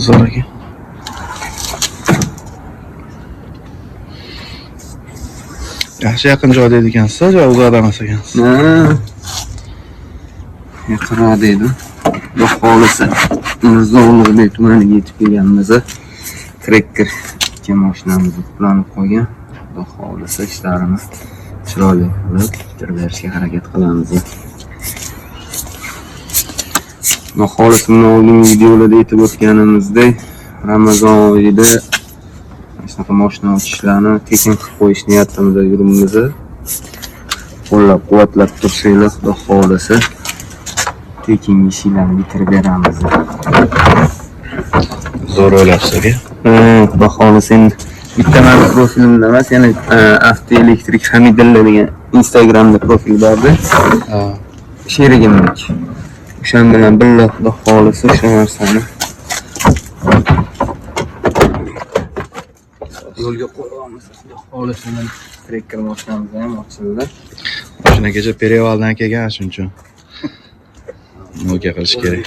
Zo'r ekan. Yaxshi yaqin joyda ekansiz, joy uzoqda emas ekansiz. Ha. Yaqinroq deydi. Xudo xohlasa Mirzo Ulug'bek tumaniga yetib kelganimiz Tracker ikki mashinamiz quplanib qolgan. Xudo xohlasa ishlarini chiroyli qilib bitirib berishga harakat qilamiz. Xudo xohlasa bundan oldingi videolarda aytib o'tganimizdek, Ramazon oyida mana shunaqa mashina ochishlarni tekin qilib qo'yish niyatimizda yuribmiz. Qo'llab-quvvatlab tursanglar, Xudo xohlasa tekin ishinglarni bitirib beramiz. Zo'r o'ylabsiz aka. Xudo xohlasa endi bitta mani profilimda emas, yana avtoelektrik Hamidilla degan Instagramda profil borda. Ha. Sherigimniki. O'shan bilan birga Xudo xohlasa o'sha narsani yo'lga qo'yamiz. Xudo xohlasa mana Tracker mashinamiz ham ochildi. Mashina kecha Perevaldan kelgan, shuning uchun. Nokia qilish kerak.